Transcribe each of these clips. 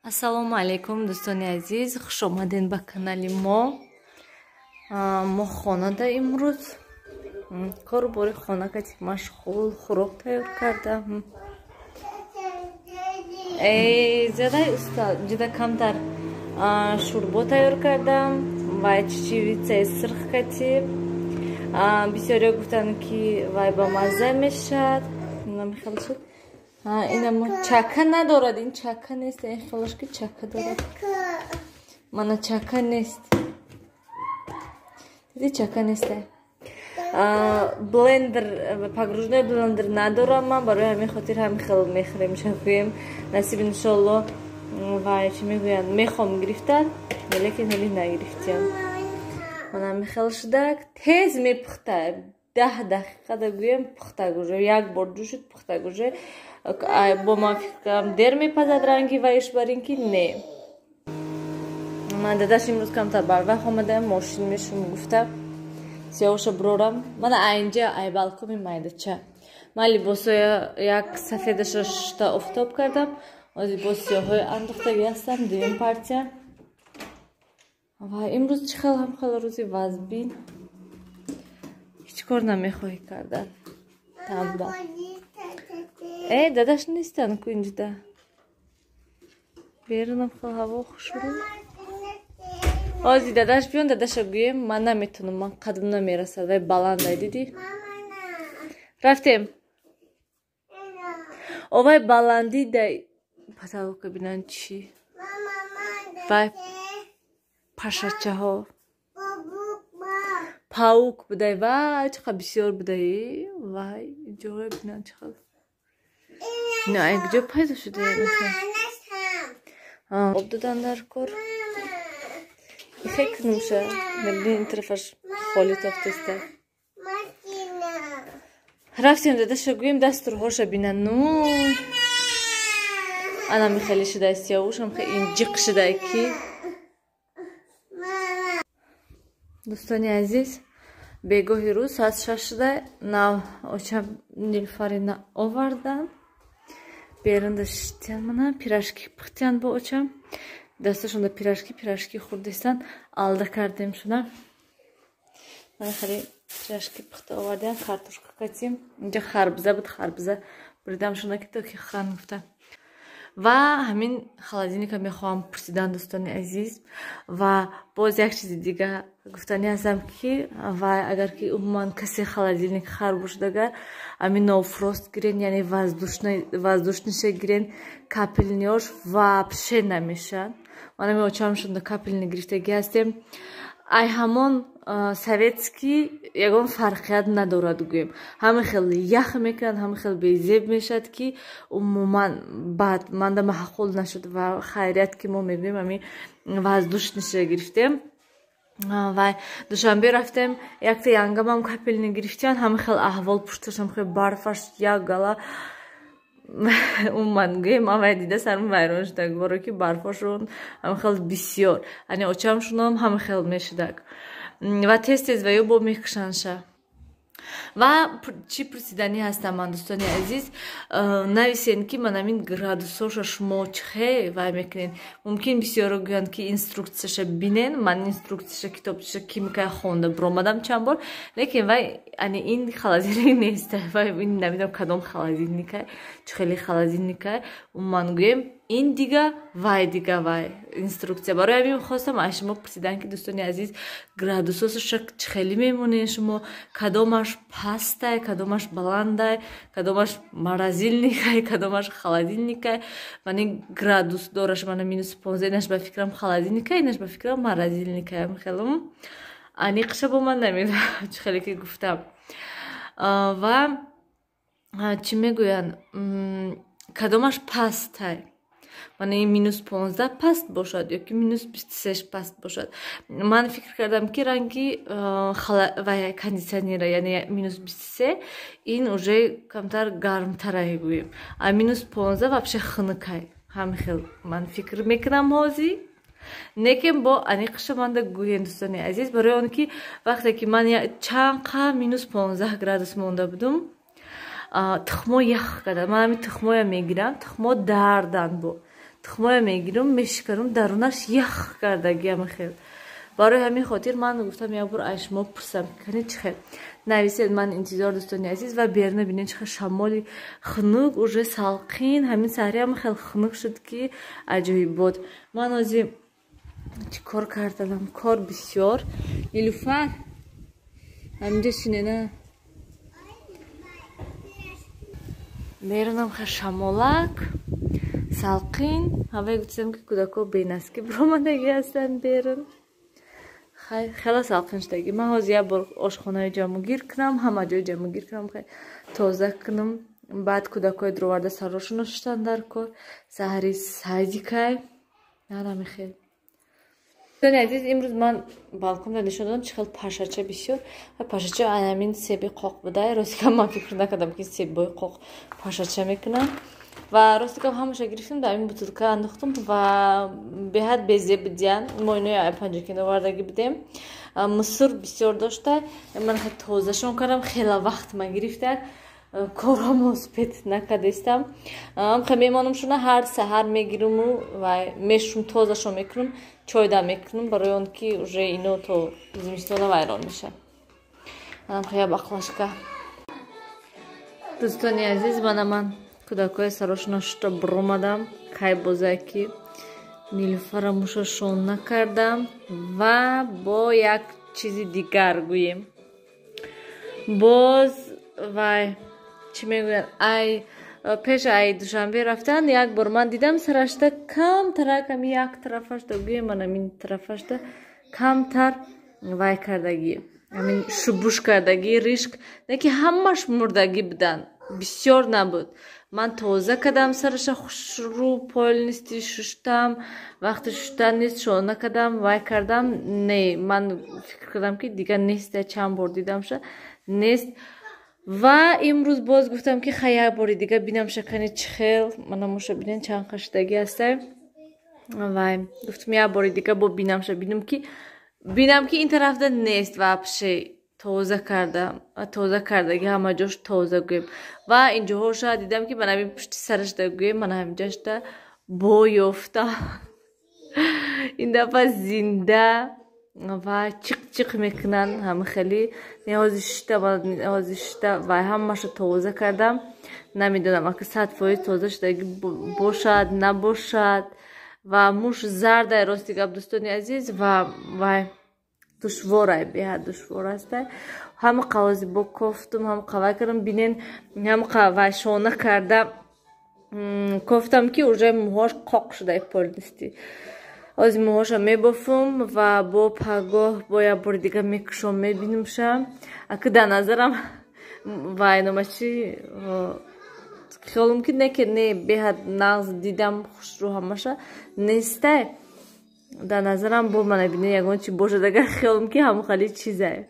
Ассалому алайкум, дӯстони азиз, хуш омадед ба канали мо. Мо хонада имрӯз кору бори хона кати машғул, хӯрок тайёр кардам. Задай уста, ҷуда камтар шӯрбо тайёр кардам ва чечевицаи сирх кати. Бисёриё гуфтанд, ки вай ба мазза мешавад. Намехел шуд. Инамо чака надорад, ин чака нест, ин хелош ки чака дорад. Мана чака нест. Диди, чака нест. Блендер, погружной блендер надорам ман, барои ҳамин хотир ҳамин хел мехӯрем, шакӯем. Насиб, иншолло, вай чӣ мегӯянд, мехоҳам гирифтан, лекин ҳоли нагирифтиям. Мана ҳамин хел шудак, тез мепухта. 10 дақиқада гӯем, пухтаг уже, як бор ҷӯшид, пухтаг уже. Бо ман фикр кардам, дер мепазад ранги ваиш, бар ин ки не. Ман дадаш имрӯз камтар барвақт омадаам, мошин мешум гуфта, сиёҳуша бурорам. Мана айнҷа, ай балкоми майдача. Ман либосоя як сафедаша шушта офтоб кардам, ози боз сиёҳҳои андохтагӣ ҳастам, дуюм партия. Ва имрӯз чӣ хел ҳам хел рӯзи вазбин, ҳеҷ кор намехоҳӣ кардан, тамба. Дадаш нестан ку инҷида. Берунам хел ҳаво хушрӯ. Ози дадаш биён, дадаша гӯем, ман наметонам, ман қадм намерасад, вай баландай, дидӣ? Рафтем. Овай баландӣ дай потолока бинан чӣ? Вай пашачаҳо. Паук будай, вай чӣ қадр бисёр будай, вай ҷоя бинан чӣ хел. На, ай куҷо пайдо шуда? Об додан дар кор. Ихе кунумша, мебини, ин тарафаш холӣ тофтеста. Рафтем, дадаша гӯем, дастурҳоша бинан. Ну анами хеле шудай, сиёвушам инҷиқ шудай ки. Дӯстони азиз, бегоҳи рӯз соат 6 шуда, нав очам Нилфарина овардан. Берунда шитян, мана пирожки пухтян бо очам. Дасташонда пирожки хӯрдистан, алда кардем шуда. Мана хеле пирожки пухта овардем, картошка катим. Инҷа харбуза буд, харбуза буридам шуна, ки то ки хӯран гуфта. Ва ҳамин холодильника мехоҳам пурсидан, дӯстони азиз. Ва боз як чизи дига гуфтанӣ ҳастам, ки вай агар ки умуман касе холодильник хар бошад, агар ҳамин no frost гирен, яъне воздушныйша гирен, капельныйош вообще намешавад. Ман ҳамин очамшонда капельный гирифтагӣ ҳастем, ай ҳамон советский ягон фарқият надорад гӯем. Ҳама хел ях мекунад, ҳама хел безеб мешавад, ки умуман бад манда маъқул нашуд. Ва хайрият ки мо мегӯем, ҳамин воздушныйша гирифтем. Ва Душанбе рафтем, якта янгамам капельный гирифтиян, ҳама хел аҳвол, пушташам хел барфаш як гала. Умуман гӯем, ман вай дида сарм вайрон шудак, боро ки барфошон ҳама хел бисёр. Ани очамшонам ҳама хел мешудак ва тез тез ва ё бо мекушанша. Ва чӣ пурсиданӣ ҳастам ман, дӯстони азиз, нависен, ки ман ҳамин градусоша шумо чихе вай мекунед. Мумкин бисёро гӯянд, ки инструкцияша бинен. Ман инструкцияша, китобчаша кимикая хонда биромадам чанд бор, лекин вай ани ин холодильник нест, вай ин намедонам кадом холодильникай, чӣ хеле холодильникай. Умуман гӯем, ин дига вай, дига вай инструкция. Барои ҳамин хостам аз шумо пурсидан, ки дӯстони азиз, градусосаша чӣ хеле мемонед шумо, кадомаш пастай, кадомаш баландай, кадомаш морозильникай, кадомаш холодильникай. Мани градус дораш, мана -15, инаш ба фикрам холодильникай, инаш ба фикрам морозильникай. Хелум аниқша бо ман намедонам, чӣ хеле ки гуфтам. Ва чӣ мегӯянд, кадомаш пастай? Мана ин -15 паст бошад ё ки -23 паст бошад? Ман фикр кардам, ки ранги вай кондитсионера, яъне -23 ин уже камтар гармтарай гӯем, а -15 вообще хунукай. Ҳамин хел ман фикр мекунам ҳозир, лекин бо аниқша манда гӯем, дӯстони азиз, барои он ки вақте ки ман чанд қа -15 градус монда будум, тухмо ях кардам. Ман ҳамин тухмоя мегирам, тухмо дарданд, бо Тухмоя мегирам, мешикарам, дарунаш ях кардаги ҳама хел. Барои ҳамин хотир ман гуфтам, як бор ай шумо пурсам, кани чӣ хел. Нависед, ман интизор, дӯстони азиз. Ва берна бинед, чӣ хел шамоли хунук, уже салқин. Ҳамин саҳри ҳама хел хунук шуд, ки аҷоибот. Ман ҳозир чӣ кор карданам? Кор бисёр. Нилуфар, ҳаминҷа шинена. Берунам хел шамолак салқин. Ҳавай гуфтам, ки кӯдако бенаски биромадагӣ ҳастанд берун. Хела салқин шудагӣ. Ман ҳозир як бор ошхонаи ҷамъгир кунам, ҳама ҷой ҷамъгир кунам, тоза кунам. Баъд кӯдакҳои дуроварда сарошоно шуштан дар кор. Саҳари садикай нарамихел. Дӯстони азиз, имрӯз ман балконда нишон додам, чӣ хел пашача бисёр. Пашача ҳамин себи қоқ буда. Рости гап, ман фикр накардам, ки себои қоқ пашача мекунам. Ва рости гап, ҳамаша гирифтам, дар ин бутылка андохтам ва беҳад безеб будиян. Мо инои панҷакин овардагӣ будем. Мусур бисёр дошта. Ман хел тозашон кардам, хела вақт ман гирифта. Корам успеть накардестам. Хе мемонам шуна, ҳар саҳар мегириму ва мешум, тозашон мекунам, чойда мекунам, барои он ки уже ино то зимистона вайрон мешавад. Хе баклажка. Дӯстони азиз, мана ман кӯдакҳои сарошона шута биромадам. Кай бозае ки Нилуфара муша шон накардам ва бо як чизи дигар гӯем. Боз вай чӣ мегӯянд, ай пеш ай Душанбе рафтан як бор ман дидам, сарашта камтарак, ами як тарафашта гӯем, ман амин тарафашта камтар вай кардагӣ, амин шубуш кардагӣ, ришк не ки ҳамаш мурдагӣ буданд, бисёр набуд. Ман тоза кардам сараша, хушрӯ полностью шуштам. Вақти шуштан нест, шона кардам, вай кардам. Не, ман фикр кардам, ки дигар нест, чанд бор дидамша, нест. Ва имрӯз боз гуфтам, ки хай, як бори дига бинамша, кани чӣ хел. Мана муша бинен, чанд қашидагӣ ҳастай. Вай гуфтам, як бори дига бо бинамша, бинам, ки ин тарафда нест вообще. Тоза кардам, тоза кардаги, ҳама ҷош тоза гӯем. Ва инҷоҳоша дидам, ки ман ҳамин пушти сарашда гӯем, ман ҳаминҷашда бо ёфта. Ин дафъа зинда ва чиқ чиқ мекунанд ҳама хеле. Ҳозир шишта ва ҳамаша тоза кардам. Намедонам, ака 100% тоза шудаги бошад, набошад. Ва муш зардай, рости гап, дӯстони азиз, ва вай душворай, беҳад душвор астай. Ҳама қавози бо кофтум, ҳама қавай кардам, бинен, ҳама вай шона карда кофтам, ки уже мӯҳош қоқ шудай полностью. Ҳозир мӯҳоша мебофум ва бо пагоҳ бо як бори дига мекушом, мебинумша. Ака дар назарам вай номачи хиёлум, ки не, ки не, беҳад нағз дидам, хушрӯ ҳамаша нестай. Дар назарам бо мана бинен, ягон чи бошад, агар хиёлум, ки ҳамон хали чизае.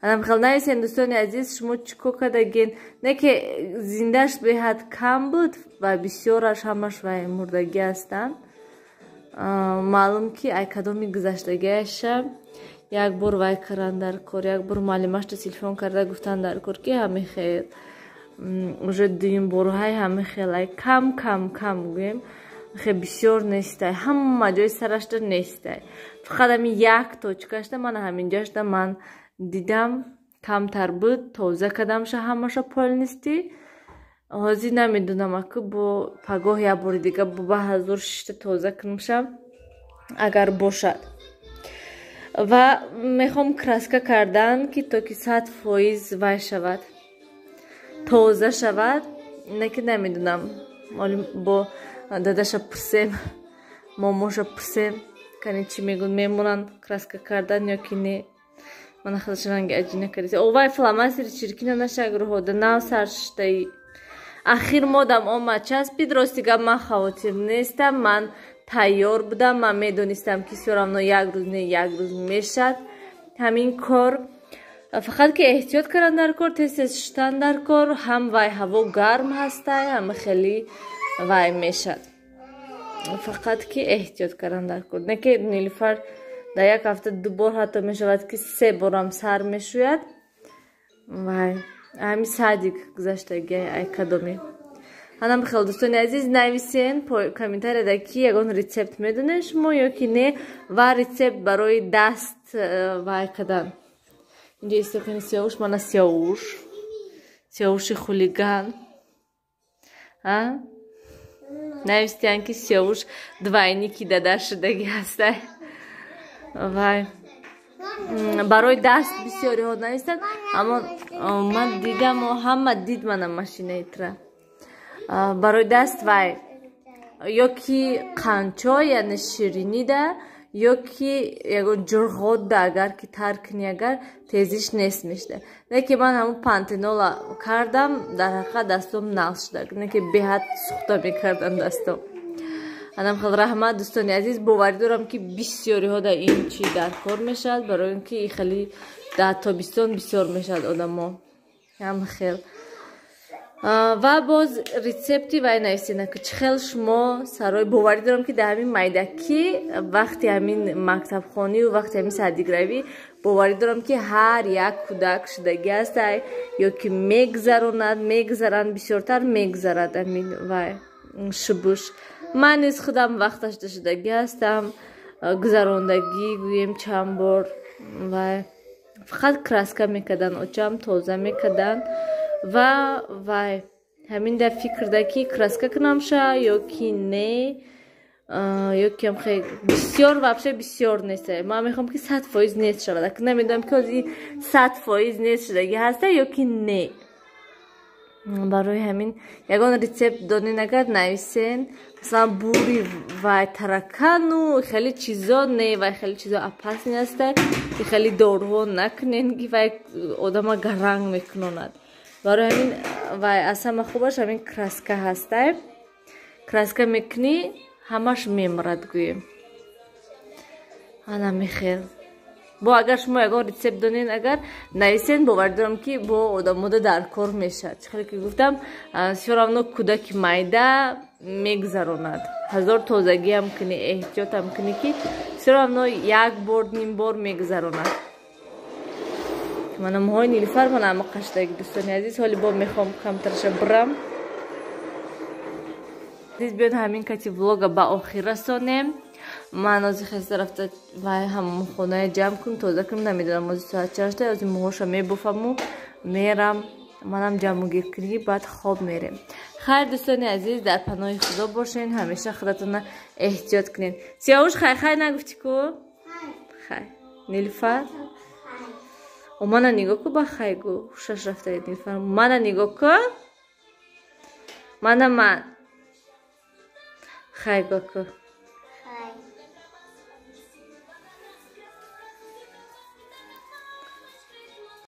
Анам хел нависен, дӯстони азиз, шумо чӣ кор кардаген? Не ки зиндаш беҳад кам буд ва бисёраш ҳамаш вай мурдагӣ ҳастанд. Маълум ки ай кадоми гузаштагиаша як бор вай кардан дар кор, як бор муаллимашта телефон карда гуфтан дар кор, ки ҳами хел уже дуюм борҳай ҳами хел ай кам кам кам гӯем, хе бисёр нестай, ҳама ҷои сарашта нестай, фақат ҳами як точкашта, мана ҳаминҷашта ман дидам, камтар буд. Тоза кардамша ҳамаша полностью. Ҳозир намедонам, аку бо пагоҳ як бори дига бо ба ҳазор шишта тоза кунамша, агар бошад. Ва мехоҳам краска кардан, ки то ки 100% вай шавад, тоза шавад. Не ки намедонам, бо дадаша пурсем, момоша пурсем, кани чӣ мегӯн, мемонанд краска кардан ё ки не. Мана хелаш ранги аҷина кардиса. Овай фломастери чиркина наша, гурӯҳода нав сар шиштаи. Ахир модам омад, часпид. Рости гап, ман хавотир нестам, ман тайёр будам, ман медонистам, ки всё равно як рӯз не, як рӯз мешад ҳамин кор. Фақат ки эҳтиёт кардан дар кор, тез тез шуштан дар кор. Ҳам вай ҳаво гарм ҳастай, ҳама хеле вай мешад. Фақат ки эҳтиёт кардан дар кор. Не ки Нилуфар дар як ҳафта ду бор, ҳатто мешавад, ки се борам сар мешӯяд. Вай ҳами садик гузаштаги ай кадоми. Ҳанам хел, дӯстони азиз, нависен комментарияда, ки ягон рецепт медонед шумо ё ки не, ва рецепт барои даст вай кардан. Инҷа истокани Сиёвуш, мана Сиёвуш, Сиёвуши хулиган. Навистиян, ки Сиёвуш двойники дада шудаги ҳастай. Вай барои даст бисёриҳо навистанд, аммо ман дидам, ҳама дид мана машинаитра. Барои даст вай ё ки қанчо, яъне ширинида, ё ки ягон ҷурғотда агар ки тар кунӣ, агар тезиш нест мешуда. Не ки ман ҳамун пантенола кардам, дар ҳақиқат дастом нағз шуда, не ки беҳад сухта мекардам дастом. Анам хел, раҳмат, дӯстони азиз. Боварӣ дорам, ки бисёриҳо дар ин чӣ дар кор мешавад, барои ин ки хеле дар тобистон бисёр мешавад одамо ҳам хел. Ва боз рецепти вай нависена, ки чӣ хел шумо сарои. Боварӣ дорам, ки дар ҳамин майдакӣ, вақти ҳамин мактабхонию вақти ҳамин садикравӣ, боварӣ дорам, ки ҳар як кӯдак шудагӣ ҳастай ё ки мегзаронад, мегзаранд, бисёртар мегзарад ҳамин вай шубуш. Ман низ худам вақташ шудагӣ ҳастам, гузарондагӣ гӯем чанд бор. Вай фақат краска мекардан, очам тоза мекардан. Ва вай ҳамин дар фикрда, ки краска кунамша ё ки не, ё ки бисёр, вообще бисёр нест. Ман мехоҳам, ки 100% нест шавад. Намедонам, ки ҳозир 100% нест шудагӣ ҳаста ё ки не. Барои ҳамин ягон рецепт донед, агар нависен. Масалан, бури вай таракану хеле чизо не, вай хеле чизо опасный ҳаста, ки хеле доруҳо накунен, ки вай одама гаранг мекунонад. Барои ҳамин вай аз ҳама хубаш ҳамин краска ҳастай. Краска мекунӣ, ҳамаш мемирад гӯем. Ана мехел. Бо агар шумо ягон рецепт донед, агар нависен, бовар дорам, ки бо одамода дар кор мешавад. Чӣ хеле ки гуфтам, всё равно кӯдаки майда мегузаронад. Ҳазор тозагиам кунӣ, эҳтиётам кунӣ, ки всё равно як бор, ним бор мегузаронад. Мана мӯҳои Нилуфар, мана ама қаштаги, дӯстони азиз. Ҳоли бо мехоҳам камтарша бирам. Азиз, биёд, ҳамин кати влога ба охир расонем. Ман ози хеста рафта вай ҳамон хонаи ҷамъ кунам, тоза кунам. Намедонам, ози соат чанд шуда. Ози мӯҳоша мебофаму мерам, манам ҷамъугиркунӣ, баъд хоб мерем. Хайр, дӯстони азиз, дар паноҳи Худо бошен, ҳамеша худатона эҳтиёт кунед. Сиёвуш, хай, хай нагуфтӣ ку? Хай, Нилуфар. О, мана нигоҳ ку, ба хай гу. Ҳушаш рафта. Нилуфар, мана нигоҳ ку, мана ман хай гу ку.